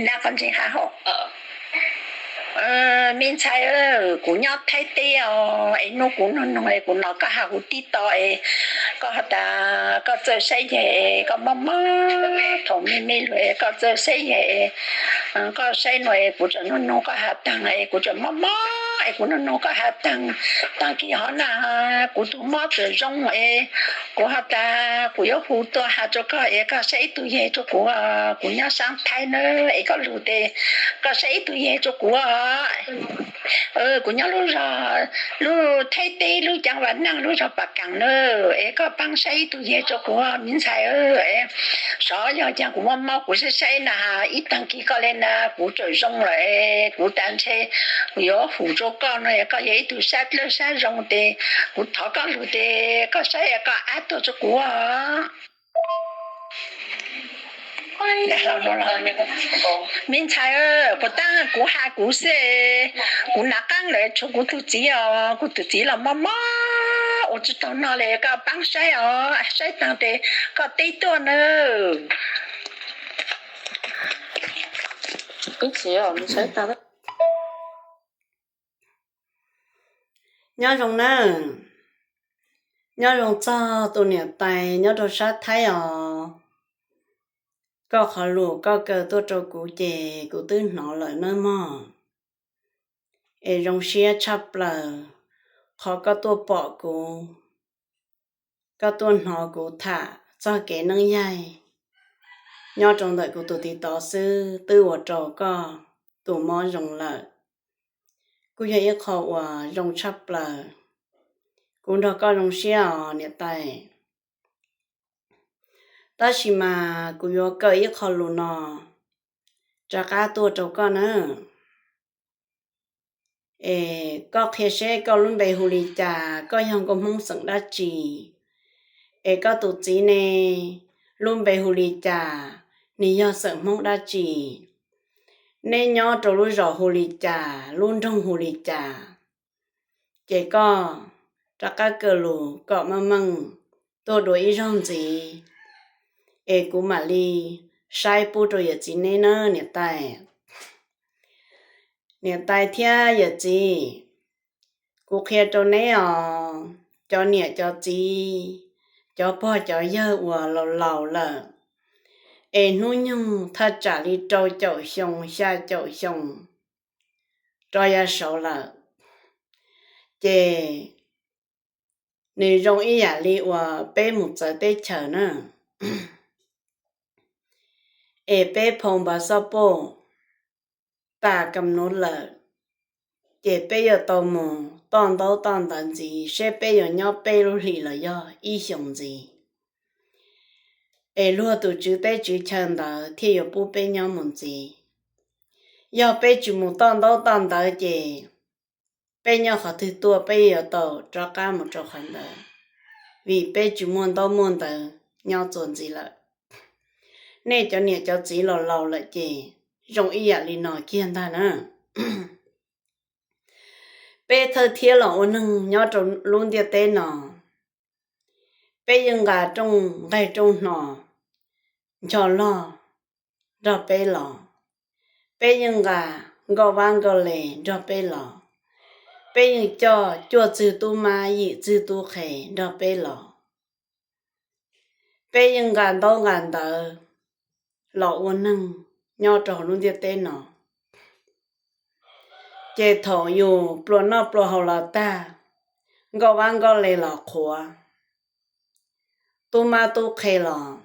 Nab qhov ntseeg ha hauv. Me ntxhais, kuv nyob Thaib teb os, es hnub kuv nug nug es kuv hnov koj has kuv tib to es koj has tas koj txawj saib yawg es koj mob mob thaum me me lug es koj txawj saib yawg es koj saib no es kuv tseem nug nug koj has taag es kuv tseem mob mob es kuv nug nug koj has taag, taag kis hov na kuv tug mob txawm zoo es kuv has tas kuv yuav hu tuaj has rua koj es koj saib ib tug yawg rua kuv, kuv nyob saab Thaib na, es koj lug tes koj saib ib tug yawg rua kuv. Kuv nyob lub zog, lub Thaib teb lub Caav Vas Naaj lub zog Pas Kaam na, es koj paab saib ib tug yawg rua kuv me ntxhais. Sov yog caag kuv mob mob kuv saib saib na, ib taag kis koj le na kuv txawm zoo lawm, kuv tas ntshe kuv yuav hum rua koj no, koj yog ib tug sab dlawb sab zoo tes kuv thov koj lug tes koj saib koj ab tuaj rua kuv. Me ntxhais, kuv taag kuv has kuv xwb, kuv nav qaab lawm tshuav kuv tug txiv os, kuv tug txiv los mob mob ua tsi taug noj le, koj paab saib os, saib taag tes koj teb tuaj nawb. Nyob zoo nawb, nyob zoo txog tus niam tais nyob rau sab Thaib os. Koj qhov lus koj kaw tuaj rau kuv ces kuv twb hnov lawm nawb mog. Es zoo siab tshaj plaws qhov koj tuaj pom kuv, koj tuaj hnov kuv tham txog kev neeb yaig nyob rau ntawm kuv tus tiv tov xwb twb ua rau koj tus mob zoo lawm. Kuj yog ib qho uas zoo tshaj plaws. Kuv nrog koj zoo siab os niam tais. Tab sis mas kuv yuav kaw ib qho lus no rov qab tuaj rau koj na. Es koj qhia seb koj lub npe hu li cas, koj yog nkauj Hmoob xeem dab tsi? Es koj tus txiv ne, lub npe hu li cas, nws yog xeem Hmoob dab tsi? Neb nyob rau lub zos hu li cas, lub nroog hu li cas? Ces koj rov qab kaw lus kom meej meej tuaj dua ib zaug ntxiv, es kuv mam li saib pub rau yawm txiv neb na niam tais. Niam tais thiab yawm txiv, kuv qhia rau neb os, cov niam cov txiv, cov pog cov yawg uas laus laus lawm, es hnub nyoog thaj tsam li rau caum xyoo xya caum xyoo rov yav saud lawm, ces nws zoo ib yam li uas peb mus txawv teb chaws na, es peb phau npav xoj poj tas kam nuv lawm, ces peb yuav tau mus toj ntaub toj ntawv ntxiv seb peb yuav nyob peb lub hlis los yog ib xyoos ntxiv, es luag tus tswv teb tswv chaw ntawd thiaj yuav pub peb nyob mus ntxiv. Yog peb tsis mus toj ntaub toj ntawv ces peb nyob qhov twg tuaj peb yuav tau rov qab mus rau qhov ntawd, vim peb tsis muaj ntaub muaj ntawv nyob txuas ntxiv lawm. Nej cov niam cov txiv los laus lawm ces zoo ib yam li no kiag ntag na. Peb thawj thiab los ua neeg nyob rau lub ntiaj teb no, peb yeej nqa rooj nqaij rooj hno ncho loj nrog peb los, peb yeej nqa nkauj vab nkauj le nrog peb los, peb yeej coj cuaj txwg tub mab yim txwg tub qhe nrog peb los, peb yeej nqa ntaub nqa ntawv los ua neeg nyob rau hauv lub ntiaj teb no. Ces thaum yus pluas noj pluas haus los tag, nkauj vab nkauj le los qhuav, tub mab tub qhe los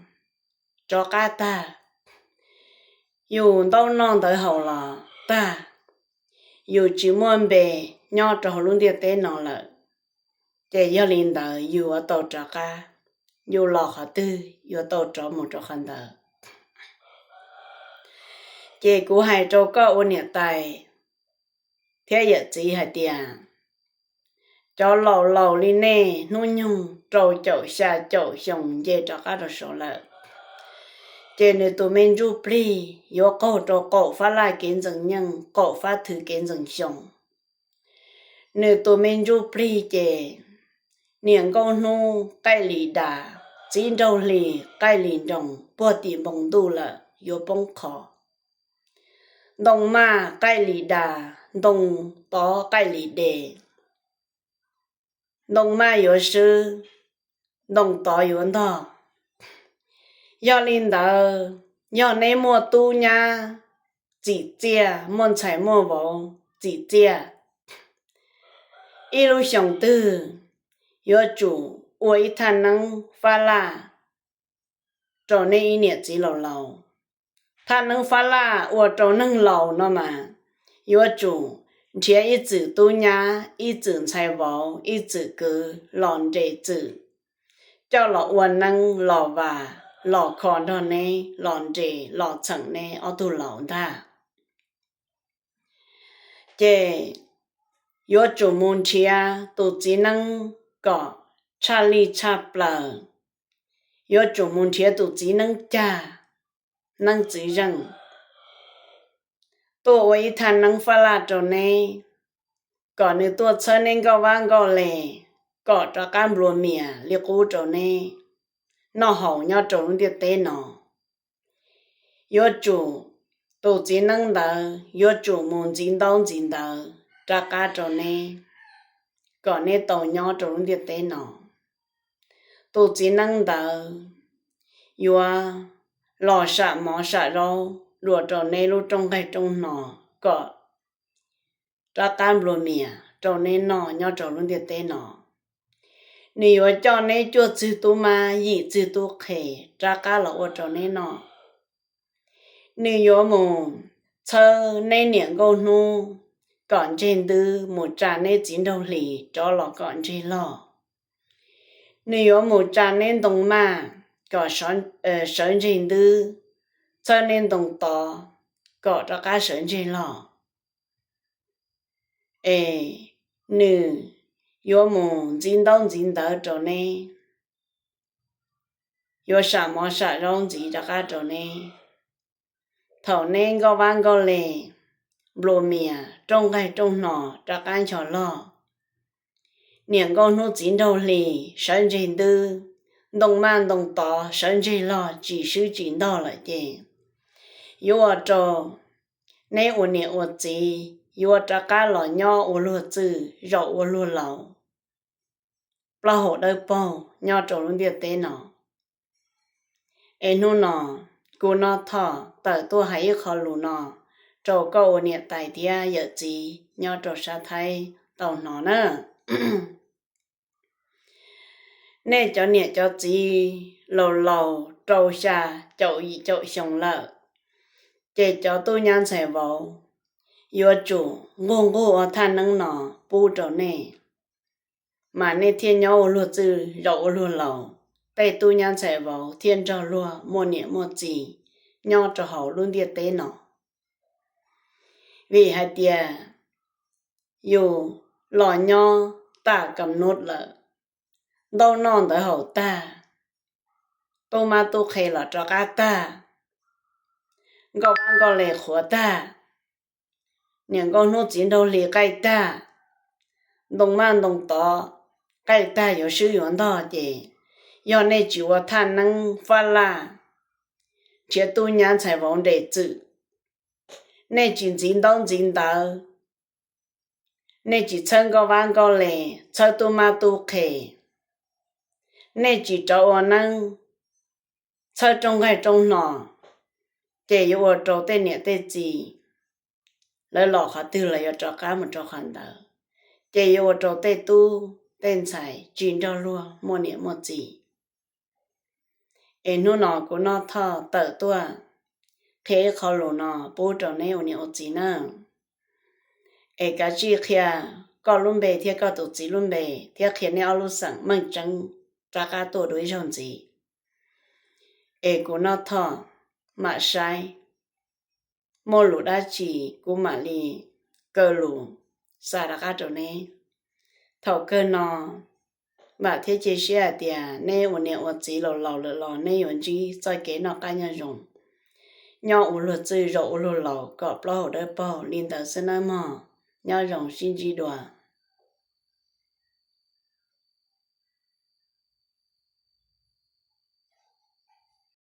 rov qab tag, yus ntaub noj ntawv haus los tag, yus tsis muaj npe nyob rau hauv lub ntiaj teb no lawm, ces yog li ntawd yus yuav tau rov qab, yus los qhov twg yuav tau rov mus rau qhov ntawd. Ces kuv hais rau koj ua niam tais thiab yawm txiv hais tias, cov laus laus li nej hnub nyoog rau caum xya caum xyoo nce rov qab rau saud lawm, ces nws tus me ntsuj plig yuav qaug rau qaum fab laj kev ntxees nyeej qaum fab thwv kev ntxees xyoo. Nws tus me ntsuj plig ces niam nkauj hnub qaij li das, txiv nraug hli qaij li nroos puag tim npoo ntuj lawm. yuav poob qho. Ntoo maj qaij li das, ntoo tov qaij li des. Ntoo maj yuav swb, ntoo tov yuav ntog. Yog li ntawd, yog neb muaj tub nyab txim txiaj, muaj ntxhais muaj vauv txim txiaj, ib lub xyoos twg yuav tsum ua ib thaj neeb fab laj rau neb ib niam txiv laus laus. Thaj neeb fab laj ua rau neeg laus no mas yuav tsum nrhiav ib txwm tub nyab, ib txwm ntxhais vauv, ib txwm kwv los nres txwm, coj los ua neeb los vas, los kho nrog neb, los nres los txheem neb ob tug laus ntag. Ces yuav tsum mus nrhiav tus txiv neeb kom tshaj lij tshaj plaws, yuav tsum mus nrhiav tus txiv neeb cag, neeb txwv zeej, tuaj ua ib thaj neeb fab laj rau neb, kom nws tuaj txhawb neb nkauj vab nkauj les, kom rov qab nplua mias li qub rau neb noj haus nyob rau lub ntiaj teb no. Yuav tsum, tus txiv neeb ntawd yuav tsum mus ntxiv ntaub ntxiv ntawv rov qab rau neb, kom neb tau nyob rau lub ntiaj teb no. Tus txiv neeb ntawd yuav los sam mov sam zaub dua rau neb lub rooj nqaij rooj hno, kom rov qab nplua mias rau neb noj nyob rau lub ntiaj teb no. Nws yuav coj neb cuaj txwg tub mab yim txwg tub qhe rov qab los ua rau neb noj. Nws yuav mus txhawb neb niam nkauj hnub kom ntseg ntwb, mus tsa neb txiv nraug hlis rov los kom ntseg log. Nws yuav mus tsa neb ntoo maj kom sawv ntseg ntwb, txhawb neb ntoo tod kom rov qab sawv ntseg log. Es nws yuav mus ntxiv ntaub ntxiv ntawv rau neb, yuav sam mov sam zaub ntxiv rov qab rau neb. Thaum neb nkauj vab nkauj les, nplua mias, rooj nqaij rooj hno rov qab ncho log, niam nkauj hnub txiv nraug hlis sawv ntseg ntwb, ntoo maj ntoo tod sawv ntseg log tsis swb tsis ntog lawm ces yuav ua rau neb ua niam ua txiv yuav rov qab los nyob ua luag txwj zaum ua luag laus, plaub hau dawb paug nyob rau lub ntiaj teb no. Es hnub no kuv Noj Thoj tawm tuaj hais ib qho lus no rau koj ua niam tais thiab yawm txiv nyob rau sab Thaib tau hnov na. Nej cov niam cov txiv laus laus rau xya caum yim caum xyoo lawm, ces cov tub nyab ntxhais vauv yuav tsum nquj nquj ua thaj neeb no pub rau nej, mas nej thiaj nyob ua luag txwj zaum ua luag laus, tej tub nyab ntxhais vauv thiaj nrog luag muaj niam muaj txiv nyob rau hauv lub ntiaj teb no. Vim hais tias yus los nyob tag kam nub lawm, ntaub noj ntawv haus tag, tub mab tub qhe los rov qab tag, nkauj vab nkauj les qhuav tag, niam nkauj hnub txiv nraug hli qaij tag, ntoo maj ntoo tod qaij tag yuav swb yuav ntog ces yog nej tsis ua thaj neeb fab laj nrhiav tub nyab ntxhais vauv nres txwm, nej tsis ntxiv ntaub ntxiv ntawv, nej tsis txhawb nkauj vab nkauj les, txhawb tub mab tub qhe, nej tsis rov ua neeb, txhawb rooj nqaij rooj hno, ces yuav ua rau tej niam tej txiv lawv los qhov twg los yuav rov qab mus rau qhov ntawd, ces yuav ua rau tej tub tej ntxhais tsis nrog luag muaj niam muaj txiv. Es hnub no kuv Noj Thoj tawm tuaj qhia ib qho lus no pub rau neb ua niam ua txiv na. Es kav tsij qhia koj lub npe thiab koj tus txiv lub npe thiab qhia neb ob lub xeem meej tseeb rov qab tuaj dua ib zaug ntxiv. Es kuv Noj Thoj mam saib muaj lus dab tsi kuv mam li kaw lus xa rov qab rau neb. Thaum kawg no vam thiab cia siab hais tias neb ua niam ua txiv laus laus lawm los neb yuav ntsib txoj kev noj qab nyob zoo, nyob ua luag txwj zaum ua luag laus kom plaub hau dawb paug li ntawd xwb nawb mog. Nyob zoo sib ntsib dua.